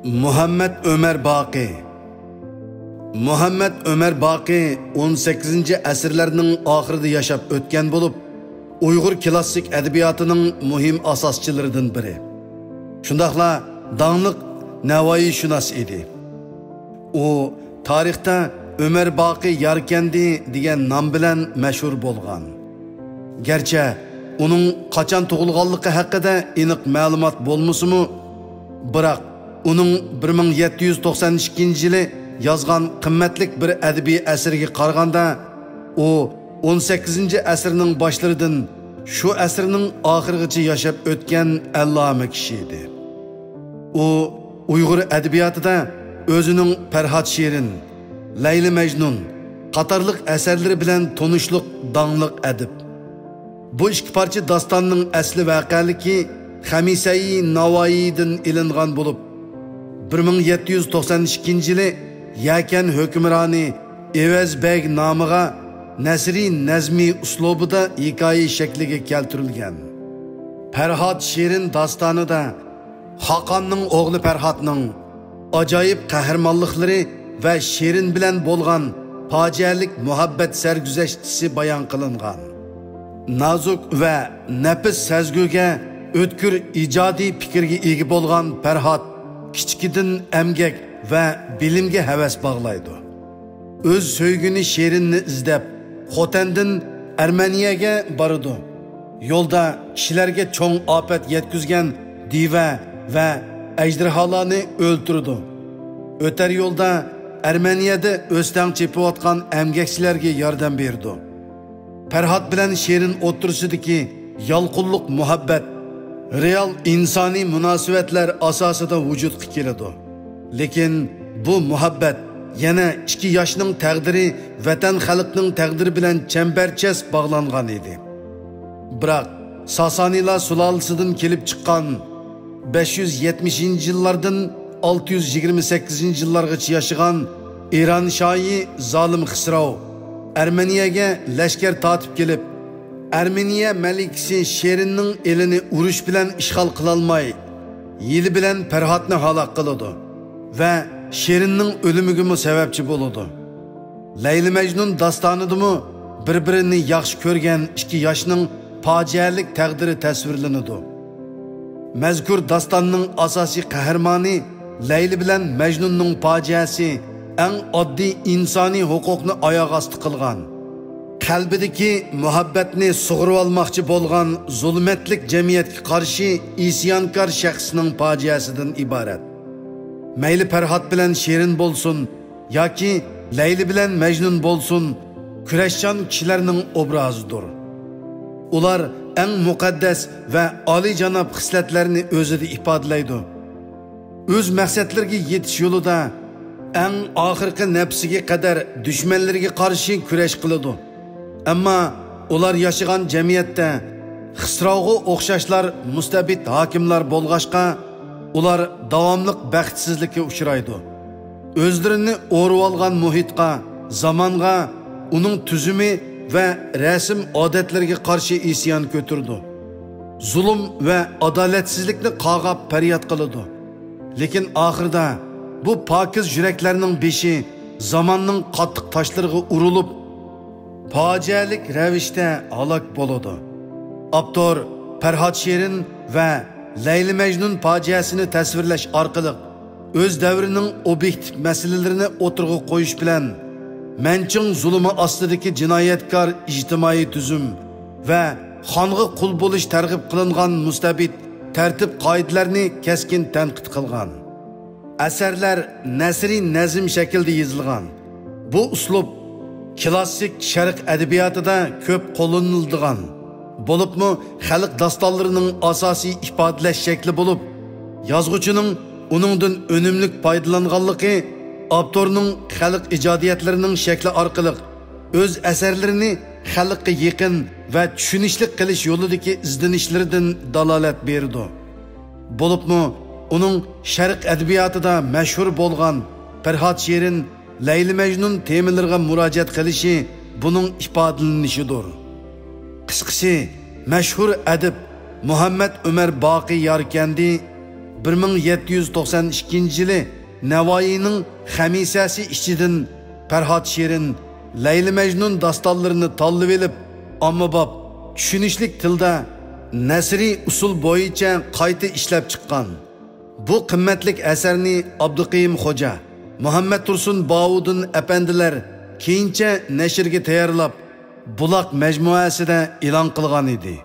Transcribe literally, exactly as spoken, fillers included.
مۇھەممەد ئۆمەر باقى. مۇھەممەد ئۆمەر باقى ئون سەككىزىنچى ئەسىرلەرنىڭ ئاخىرىدا ياشاپ ئۆتكەن بولۇپ، ئۇيغۇر كلاسسىك ئەدەبىياتىنىڭ مۇھىم ئاساسچىلىرىدىن بىرى. شۇنداقلا داڭلىق نەۋايىشۇناس ئىدى. ئۇ تارىختا ئۆمەر باقى ياركەندى دېگەن نام بىلەن مەشھۇر بولغان. گەرچە ئۇنىڭ قاچان تۇغۇلغانلىقى ھەققىدە ئېنىق مەلۇمات بولمىسىمۇ، بىراق ئۇنىڭ بىر مىڭ يەتتە يۈز توقسان ئىككىنچى يىلى يازغان قىممەتلىك بىر ئەدەبىي ئەسىرىگە قارىغاندا، ئۇ ئون سەككىزىنچى ئەسىرنىڭ باشلىرىدىن شۇ ئەسىرنىڭ ئاخىرىغىچە ياشاپ ئۆتكەن ئەللامە كىشى ئىدى. ئۇ ئۇيغۇر ئەدەبىياتىدا ئۆزىنىڭ پەرھات شېرىن، لەيلى مەجنۇن قاتارلىق ئەسەرلىرى بىلەن تونۇشلۇق داڭلىق ئەدىب. بۇ ئىككى پارچە داستاننىڭ ئەسلى ۋەقەلىكى خەمىسەيى ناۋايىدىن ئېلىنغان بولۇپ، بىر مىڭ يەتتە يۈز توقسان ئىككىنچى يىلى يەكەن ھۆكۈمرانى ئېۋەز بەگ نامىغا نەسرىي نەزمىي ئۇسلۇبىدا ھېكايە شەكلىگە كەلتۈرۈلگەن. پەرھات شېرىن داستانىدا خاقاننىڭ ئوغلى پەرھاتنىڭ ئاجايىپ قەھرىمانلىقلىرى ۋە شېرىن بىلەن بولغان پاجىئەلىك مۇھەببەت سەرگۈزەشتىسى بايان قىلىنغان. نازۇك ۋە نەپىس سەزگۈگە، ئۆتكۈر ئىجادىي پىكىرگە ئىگە بولغان پەرھات كىچىكىدىن ئەمگەك ۋە بىلىمگە ھەۋەس باغلايدۇ. ئۆز سۆيگۈنى شېرىننى ئىزدەپ، خوتەندىن ئەرمېنىيەگە بارىدۇ. يولدا كىشىلەرگە چوڭ ئاپەت يەتكۈزگەن دىۋە ۋە ئەجدىھالارنى ئۆلتۈرىدۇ. ئۆتەر يولدا ئەرمېنىيەدە ئۆستەڭ چېپىۋاتقان ئەمگەكچىلەرگە ياردەم بېرىدۇ. پەرھات بىلەن شېرىن ئوتتۇرىسىدىكى يالقۇنلۇق مۇھەببەت رېئال ئىنسانىي مۇناسىۋەتلەر ئاساسىدا ۋۇجۇدقا كېلىدۇ. لېكىن بۇ مۇھەببەت يەنە ئىككى ياشنىڭ تەقدىرى، ۋەتەن خەلقنىڭ تەقدىرى بىلەن چەمبەرچاس باغلانغان ئىدى. بىراق ساسانىيلار سۇلالىسىدىن كېلىپ چىققان، بەش يۈز يەتمىشىنچى يىللاردىن ئالتە يۈز يىگىرمە سەككىزىنچى يىللارغىچە ياشىغان ئىران شاھى زالىم خىسراۋ ئەرمېنىيەگە لەشكەر تارتىپ كېلىپ، ئەرمېنىيە مەلىكىسى شېرىننىڭ ئېلىنى ئۇرۇش بىلەن ئىشغال قىلالماي، ھىيلە بىلەن پەرھاتنى ھالاك قىلىدۇ ۋە شېرىننىڭ ئۆلۈمىگىمۇ سەۋەبچى بولىدۇ. لەيلى مەجنۇن داستانىدىمۇ بىر-بىرىنى ياخشى كۆرگەن ئىككى ياشنىڭ پاجىئەلىك تەقدىرى تەسۋىرلىنىدۇ. مەزكۇر داستاننىڭ ئاساسىي قەھرىمانى لەيلى بىلەن مەجنۇننىڭ پاجىئەسى ئەڭ ئاددىي ئىنسانىي ھوقۇقنى ئاياغ ئاستى قىلغان، قەلبىدىكى مۇھەببەتنى سۇغۇرۇۋالماقچى بولغان زۇلمەتلىك جەمئىيەتكە قارشى ئىسيانكار شەخسنىڭ پاجىئەسىدىن ئىبارەت. مەيلى پەرھات بىلەن شېرىن بولسۇن ياكى لەيلى بىلەن مەجنۇن بولسۇن، كۈرەشچان كىشىلەرنىڭ ئوبرازىدۇر. ئۇلار ئەڭ مۇقەددەس ۋە ئالىيجاناب خىسلەتلەرنى ئۆزىدە ئىپادىلەيدۇ. ئۆز مەقسەتلىرىگە يېتىش يولىدا ئەڭ ئاخىرقى نەپسىگە قەدەر دۈشمەنلىرىگە قارشى كۈرەش قىلىدۇ. ئەمما ئۇلار ياشىغان جەمئىيەتتە خىسراۋغا ئوخشاشلار مۇستەبىت ھاكىملار بولغاچقا، ئۇلار داۋاملىق بەختسىزلىككە ئۇچرايدۇ. ئۆزلىرىنى ئورىۋالغان مۇھىتقا، زامانغا، ئۇنىڭ تۈزۈمى ۋە رەسىم ئادەتلىرىگە قارشى ئىسيان كۆتۈرىدۇ. زۇلۇم ۋە ئادالەتسىزلىكنى قاغاپ پەرياد قىلىدۇ. لېكىن ئاخىرىدا بۇ پاكىز يۈرەكلەرنىڭ بېشى زاماننىڭ قاتتىق تاشلىرىغا ئۇرۇلۇپ، پاجىئەلىك رەۋىشتە ھالاك بولىدۇ. ئاپتور پەرھات شېرىن ۋە لەيلى مەجنۇن پاجىئەسىنى تەسۋىرلەش ئارقىلىق ئۆز دەۋرىنىڭ ئوبيېكتىپ مەسىلىلىرىنى ئوتتۇرىغا قويۇش بىلەن، مەنچىڭ زۇلۇمى ئاستىدىكى جىنايەتكار ئىجتىمائىي تۈزۈم ۋە خانغا قۇل بولۇش تەرغىب قىلىنغان مۇستەبىت تەرتىپ قائىدىلەرنى كەسكىن تەنقىد قىلغان. ئەسەرلەر نەسرىي نەزم شەكلىدە يېزىلغان. بۇ ئۇسلۇب كلاسسىك شەرق ئەدەبىياتىدا كۆپ قوللىنىلىدىغان، بولۇپمۇ خەلق داستانلىرىنىڭ ئاساسىي ئىپادىلەش شەكلى بولۇپ، يازغۇچىنىڭ ئۇنىڭدىن ئۈنۈملۈك پايدىلانغانلىقى ئاپتورنىڭ خەلق ئىجادىيەتلىرىنىڭ شەكلى ئارقىلىق ئۆز ئەسەرلىرىنى خەلققە يېقىن ۋە چۈشىنىشلىك قىلىش يولىدىكى ئىزدىنىشلىرىدىن دالالەت بېرىدۇ. بولۇپمۇ ئۇنىڭ شەرق ئەدەبىياتىدا مەشھۇر بولغان پەرھات شېرىن، لەيلى مەجنۇن تېمىلىرىغا مۇراجىئەت قىلىشى بۇنىڭ ئىپادىلىنىشىدۇر. قىسقىسى، مەشھۇر ئەدىب مۇھەممەد ئۆمەر باقى ياركەندى بىر مىڭ يەتتە يۈز توقسان ئىككىنچى يىلى نەۋائىينىڭ خەمىسەسى ئىچىدىن پەرھات شېرىن، لەيلى مەجنۇن داستانلىرىنى تاللىۋېلىپ، ئاممىباب، چۈشىنىشلىك تىلدا نەسرىي ئۇسۇل بويىچە قايتا ئىشلەپ چىققان. بۇ قىممەتلىك ئەسەرنى ئابدۇقېيۇم خوجا، مۇھەممەد تۇرسۇن باۋۇدۇن ئەپەندىلەر كېيىنچە نەشرگە تەييارلاپ، بۇلاق مەجمۇئەسىدە ئېلان قىلغان ئىدى.